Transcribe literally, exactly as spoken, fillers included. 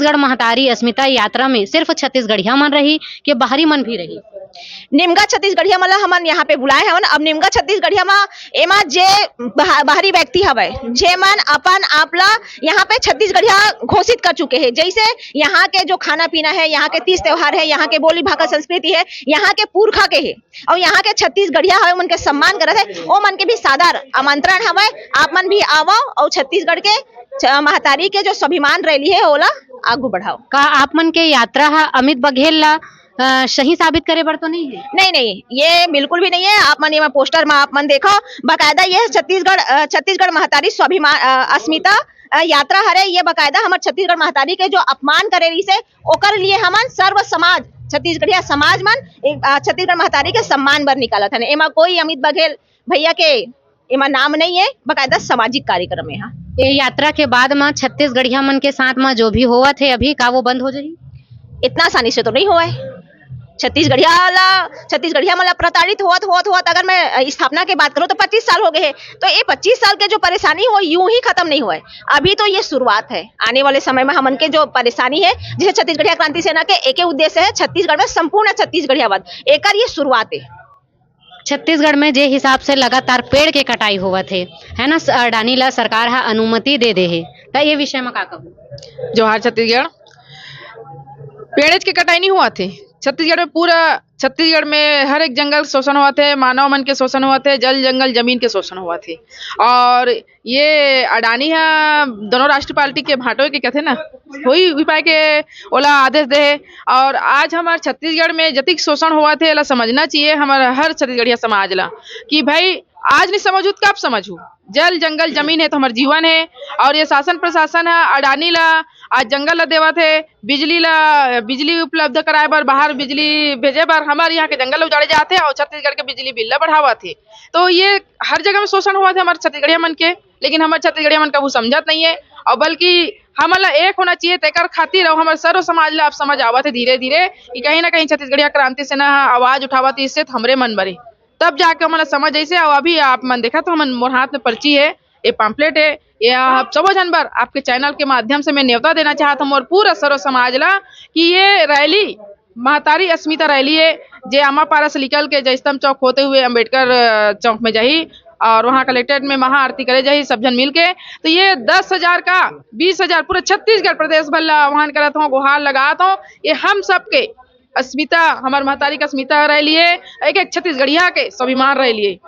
छत्तीसगढ़ महतारी अस्मिता यात्रा में सिर्फ छत्तीसगढ़िया मन रही कि बाहरी मन भी रही? निमगा छत्तीसगढ़िया मन ला हमन यहाँ पे बुलाए हवन। अब निमगा छत्तीसगढ़िया मा एमा जे बाह-, बाहरी व्यक्ति हवय, जे मन अपन आप ला यहाँ पे छत्तीसगढ़िया घोषित कर चुके हैं, जैसे यहाँ के जो खाना पीना है, यहाँ के तीज त्योहार है, यहाँ के बोली भाखा संस्कृति है, यहाँ के पुरखा के है, और यहाँ के छत्तीसगढ़िया हवय, उनके सम्मान करत है, ओ मन के भी सादर आमंत्रण हवय। आप मन भी आवव और छत्तीसगढ़ के छ-, महतारी के जो स्वाभिमान रैली है, ओला आगू बढ़ाओ। का आप मन के यात्रा हा अमित बघेल ला, अ, सही साबित करे बर तो नहीं है? नहीं, नहीं, ये बिल्कुल भी नहीं है। आप मन ये पोस्टर में आप मन देखो, बाकायदा ये छत्तीसगढ़, अ, छत्तीसगढ़ महतारी स्वाभिमान, अ, अस्मिता, अ, यात्रा हरे। ये बाकायदा हमर छत्तीसगढ़ महतारी के जो अपमान करे रहिसे, ओकर लिए हमन सर्व समाज, छत्तीसगढ़िया समाज मन, एक, अ, छत्तीसगढ़ महतारी के सम्मान बर निकालत हन। एमा कोई अमित बघेल भैया के एमा नाम नहीं है, बाकायदा सामाजिक कार्यक्रम है। हाँ। ये यात्रा के बाद म छत्तीसगढ़िया मन के साथ म जो भी होवत है अभी, का वो बंद हो जाही? इतना आसानी से तो नहीं हुआ है। छत्तीसगढ़िया ला, छत्तीसगढ़िया मन ला प्रताड़ित होवत, होवत, होवत, अगर मैं, अ, स्थापना के बात करूँ तो पच्चीस साल हो गए हैं। तो ये पच्चीस साल के जो परेशानी हो, यूं ही खत्म नहीं हुआ है। अभी तो ये शुरुआत है। आने वाले समय में हमन के जो परेशानी है, जैसे छत्तीसगढ़िया क्रांति सेना के एक उद्देश्य है, छत्तीसगढ़ में संपूर्ण छत्तीसगढ़ियावाद, एकर ये शुरुआत है। छत्तीसगढ़ में जे हिसाब से लगातार पेड़ के कटाई होवत हे, है ना, स-, अडानी ला सरकार हा अनुमति दे दे हे, त ये विषय में का कहू? जोहार छत्तीसगढ़। पेड़ेच के कटाई नहीं हुआ थे छत्तीसगढ़ में, पूरा छत्तीसगढ़ में हर एक जंगल शोषण हुआ थे, मानव मन के शोषण हुआ थे, जल जंगल जमीन के शोषण हुआ थे। और ये अडानी हा दोनों राष्ट्रीय पार्टी के भांटो के कहते ना, वही उपाय के ओला आदेश दे हे। और आज हमार छत्तीसगढ़ में जतिक शोषण होवत हे, एला समझना चाहिए हमार हर छत्तीसगढ़िया समाज ला कि भाई आज नहीं समझू त कब समझू? जल जंगल जमीन है तो हमार जीवन है। और ये शासन प्रशासन है अडानी ला आज जंगल ला देवत है, बिजली ला, बिजली उपलब्ध कराए बर, बाहर बिजली भेजे बर हमार यहाँ के जंगल उजाड़े जात है और छत्तीसगढ़ के बिजली बिल ला बढ़ावत है। तो ये हर जगह में शोषण होवत है हमार छत्तीसगढ़िया मन के, लेकिन हमर छत्तीसगढ़िया मन कभू समझत नहीं है। और बल्कि हमन ला एक होना चाहिए तेकर खातिर, और हमर सर्व समाज ला अब समझ आवत है धीरे धीरे कि कहीं ना कहीं छत्तीसगढ़िया क्रांति सेना ह आवाज उठावत है, इससे तो हमरे मन बरे, तब जाके हमन ला समझ आइसे। और अभी आप मन देखा तो हमन, मोर हाथ में पर्ची है, ये पम्फलेट है, ये आप सबो झन बर आपके चैनल के माध्यम से मैं न्योता देना चाहत हूँ, मोर पूरा सर्व समाज ला, कि ये रैली महतारी अस्मिता रैली है, जे आमापारा से निकल के जयस्तंभ चौक होते हुए अंबेडकर, अ, चौक में जाही और वहाँ कलेक्ट्रेट में महाआरती करे जाही सब झन मिल के। तो ये दस हजार का बीस हजार पूरे छत्तीसगढ़ प्रदेश भर ला आह्वान करत हूँ, गुहार लगात हूँ। ये हम सबके अस्मिता, हमार महतारी का अस्मिता रैली है, एक एक छत्तीसगढ़िया के स्वाभिमान रैली है।